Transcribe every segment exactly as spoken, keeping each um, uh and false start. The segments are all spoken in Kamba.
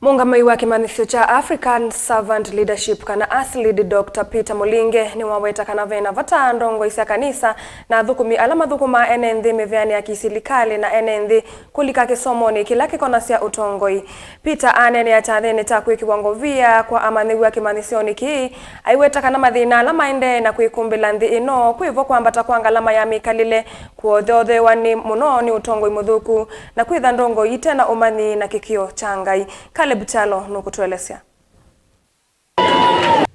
Mũũngamĩi wa kĩmanyĩsyo kya African Servant Leadership, kana ASLEAD, Doctor Peter Mulinge nĩwaweta kana ve na vata ndongoi sya kanisa na athũkũmi ala mathũkũmaa ene nthĩ mĩveanĩ ya kĩsilikalĩ na ene nthĩ kũlika kĩsomonĩ kĩla kĩkonasya ũtongoi. Peter aneenea kyathĩnĩ kya kwĩkĩwa ngovia kwa amanyĩw'a kĩmanyĩsyonĩ kĩĩ, aiweta kana mathĩna ala maendee na kwĩkũmbĩla nthĩ ĩno kwĩ vo kwambata kwa ngalama ya mĩkalĩle, kũotheothewa nĩ mũno nĩ ũtongoi mũthũku, na kwĩtha ndongoi ite na ũmanyi na kĩkĩo kya Ngai. Caleb Kyalo nũkũtũelesya.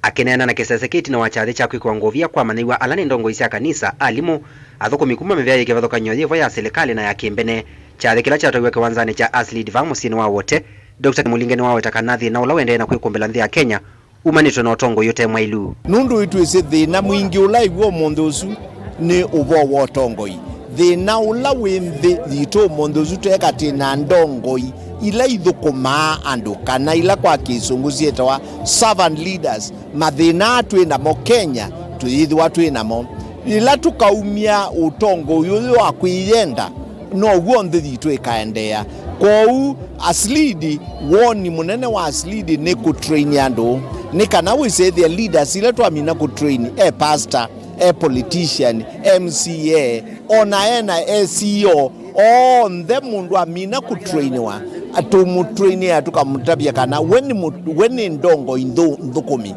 Akĩneena na kĩsese kĩ ĩtina wa kyathĩ kya kwĩkĩwa ngovia kwa amanyĩw'a ala nĩ ndongoi sya kanisa, alimũ, athũkũmi kuma mĩvĩa yĩ kĩvathũkany'o yĩ vo ya silikalĩ na ya kĩmbene, kyathĩ kĩla kyatwaiwe kĩwanzanĩ kya ASLEAD vaa mũsyĩnĩ wa Wote, Doctor Mulinge nĩwaweta kana thĩna ũla ũendee na kwĩkũmbĩla nthĩ ya Kenya umanĩtwe na ũtongoi ũte mwaĩlu. Nũndũ nĩtwĩsĩ thĩna mwingĩ ũla ĩw'o ũmũnthĩ ũsu nĩ ũvoo wa ũtongoi. Thĩna ũla wĩ nthĩ yitũ ũmũnthĩ ũsu twĩ katĩ na ndongoi ila ithũkũmaa andũ, kana ila kwa kĩsũngũ syĩtawa servant leaders. Mathĩna aa twĩ namo Kenya, tũyĩthĩwa twĩ namo. Yĩla tũkaumya ũtongoi ũyũ wa kwĩyenda, now'o nthĩ yitũ ĩkaendeea. Kwoou, ASLEAD, woni mũnene wa ASLEAD nĩ kũtrain andũ, nĩ kana wĩsethĩa leaders ila twamina kũtrain, e pastor, e politician, M C A, ona ena e C E O, onthe mũndũ amina kũtrainiwa, tũmũtrainĩa, tũkamũtavya kana we nĩ mũ-, we nĩ ndongoi nthũ-, nthũkũmi.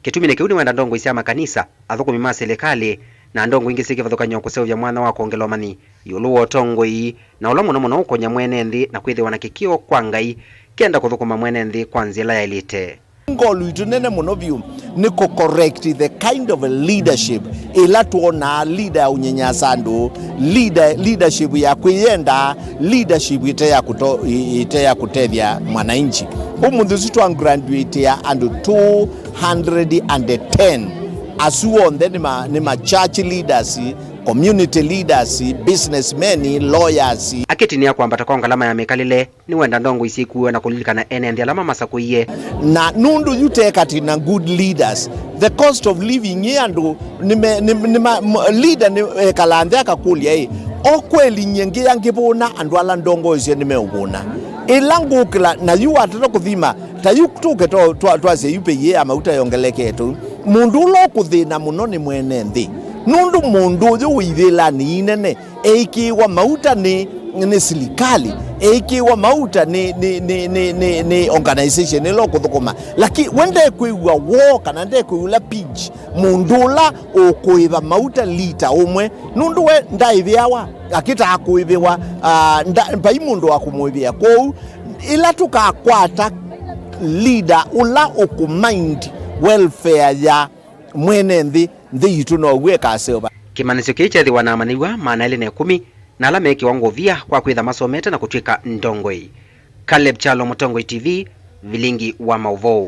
Kĩtumi nĩ kĩu nĩwenda ndongoi sya makanisa, athũkũmi ma silikalĩ, na ndongoi ingĩ syĩ kĩvathũkany'o kũseũvya mwanya wa kwongela ũmanyi ĩũlũ wa ũtongoi, na ũla mũno mũno ũkũnya mwene nthĩ na kwĩthĩwa na kĩkĩo kwa Ngai, kenda kũthũkũma mwene nthĩ kwa nzĩa ĩla yaĩlĩte. Ngolu itũ nene mũno vyũ nĩ kũ correct the kind of a leadership ĩla twonaa, leader ya ũnyanyaasa andũ, leader, leadership ya kwĩyenda, leadership ĩte ya kũto-, ĩ-, ĩte ya kũtethya mwananchi. Ũmũnthĩ ũsu twa graduatea andũ two hundred and ten. Asu onthe nĩ ma, nĩ ma church leaders, community leaders, businessmen, lawyers. Akĩtinĩa kwambata kwa ngalama ya mĩkalĩle, nĩwenda ndongoi syĩkuĩwe na kũlilikana ene nthĩ ala mamasakũie. Na nũndũ yu te katĩ na good leaders, the cost of living ĩ andũ nĩme-, nĩ, nĩ ma-, m-, leader nĩ ekala nthĩ akakũlya ĩ, o kweli nyie ngĩya ngĩvũna andũ ala ndongoesye nĩmeũvũna? Ĩla ngũkĩla na yu watata kũthima, ta yu tũke twa-, twa-, twasye yu pei ya mauta yongeleketwe, mũndũ ũla ũkũthĩna mũno nĩ mwene nthĩ, nũndũ mũndũ ũyũ wĩ ivĩlanĩ inene eĩkĩĩwa mauta nĩ, nĩ silikalĩ, eĩkĩĩwa mauta nĩ, nĩ, nĩ, nĩ, nĩ, nĩ organization ĩla ũkũthũkũma, lakini we ndekwĩw'a woo kana ndekwĩw'a ũla pinch mũndũ ũla ũkũĩva mauta lita ũmwe, nũndũ we ndaĩvĩawa, akĩtaa kũĩvĩwa, ah, nda-, vai mũndũ wa kũmũĩvĩa. Kwoou ĩla tũkakwata leader ũla ũkũmind welfare ya mwene nthĩ, nthĩ yitũ now'o ĩkaseũva. Kĩmanyĩsyo kĩĩ kyeethĩwa na amanyĩw'a maana elĩ na ĩkũmi, na ala meekĩwa ngovia kwa kwĩtha masomete na kũtw'ĩka ndongoi. Caleb Kyalo, Mũtongoi T V, vilingi wa maũvoo.